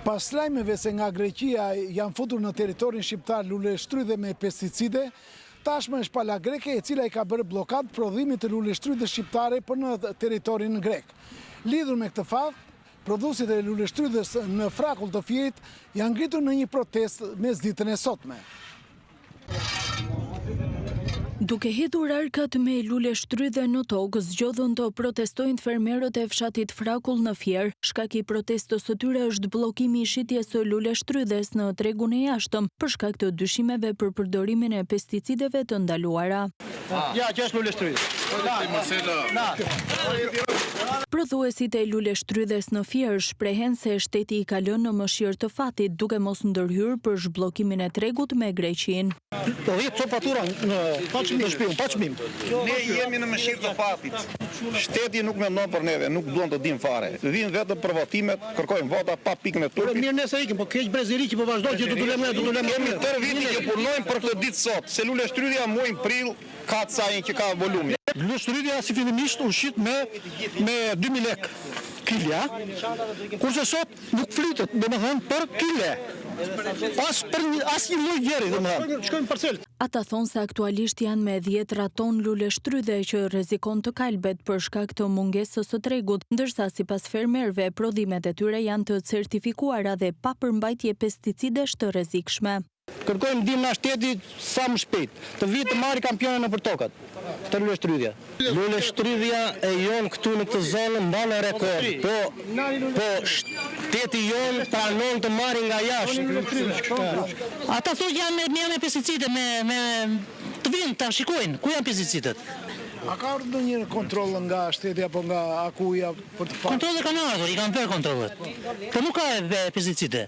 Pas lajmeve se nga Greqia janë futur në territorin shqiptar luleshtrydhe me pesticide, tashmë është pala greke e cila i ka bërë bllokadë prodhimit të luleshtrydhes shqiptare për në territorin grek. Lidhur me këtë fakt, prodhuesit e luleshtrydhes në Frakull të Fierit janë ngritur në një protestë mesditën e sotme. Duke hedhur arkat me luleshtrydhe në tokë, zgjodhën të protestojnë fermerët e fshatit Frakull në Fier. Shkak i protestës së tyre është bllokimi i shitjes së luleshtrydhes në tregun e jashtëm, për shkak të dyshimeve për përdorimin e pesticideve të ndaluara. Ja, që është luleshtrydhe. Prodhuesit e luleshtrydhes në Fier shprehen se shteti i ka lënë në mëshirë të fatit, duke mos ndërhyrë për zhbllokimin e tregut me Greqinë. 10 copë fatura në shtëpi, pa çmim. Ne jemi në mëshirë të fatit. Shteti nuk mendon për neve, nuk duan të dinë fare. Vijnë vetëm për votimet, kërkojnë vota pa pikën e turpit. Mirë nesër ikim, po keq brezi i ri që po vazhdon që do t'u lëmë ne, do t'u lëmë. Kemi tërë vitin që punojmë për këtë ditë sot, se luleshtrydhja muajin prill ka sajin që ka volumin. Luleshtrydhja si fillimisht u shit me me 2000 lekë kilja, kurse sot nuk flitet, domethënë për kile. As për një, asnjë lloj gjëri, domethënë. Shkojmë parcel. Ata thonë se aktualisht janë me dhjetra ton luleshtrydhe që rrezikon të kalbet për shkak të mungesës së tregut, ndërsa sipas fermerëve, prodhimet e tyre janë të certifikuara dhe pa përmbajtje pesticidesh të rrezikshme. Kërkojmë ndihmë nga shteti sa më shpejt, të vijë të marrë kampione nëpër tokat, të luleshtrydhja. Luleshtrydhja e jonë këtu në këtë zonë mban rekord, po po shteti jonë pranon të marri nga jashtë. Ata thonë që janë me janë me pesticide, me me të vijnë ta shikojnë ku janë pesticidet. A ka ardhur ndonjë kontroll nga shteti apo nga AKU-ja për të parë? Kontrollet kanë ardhur, i kanë bërë kontrollet. Po nuk ka pesticide.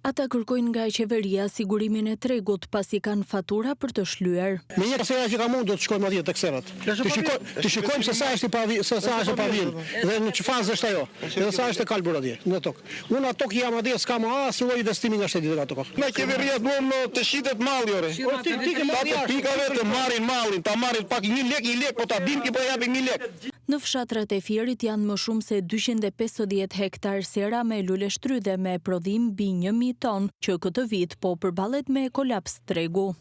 Ata kërkojnë nga qeveria sigurimin e tregut, pasi kanë fatura për të shlyer. Me një sera që kam unë do të shkojmë atje tek serat. Të shikojmë, të shikojmë se sa është i pavi, se sa është e pavilë dhe në ç'fazë është ajo, dhe sa është e kalbur atje në tokë. Unë atë tokë jam atje, s'kam asnjë lloj investimi nga shteti tek ato tokë. Nga qeveria duam të shitet malli ore. Ata të pikave të marrin mallin, ta marrin pak një lek, një lek, po ta dimë që po japim një lek. Në fshatrat e Fierit janë më shumë se 250 hektarë sera me luleshtrydhe me prodhim mbi 1000 ton, që këtë vit po përballet me kolaps tregu.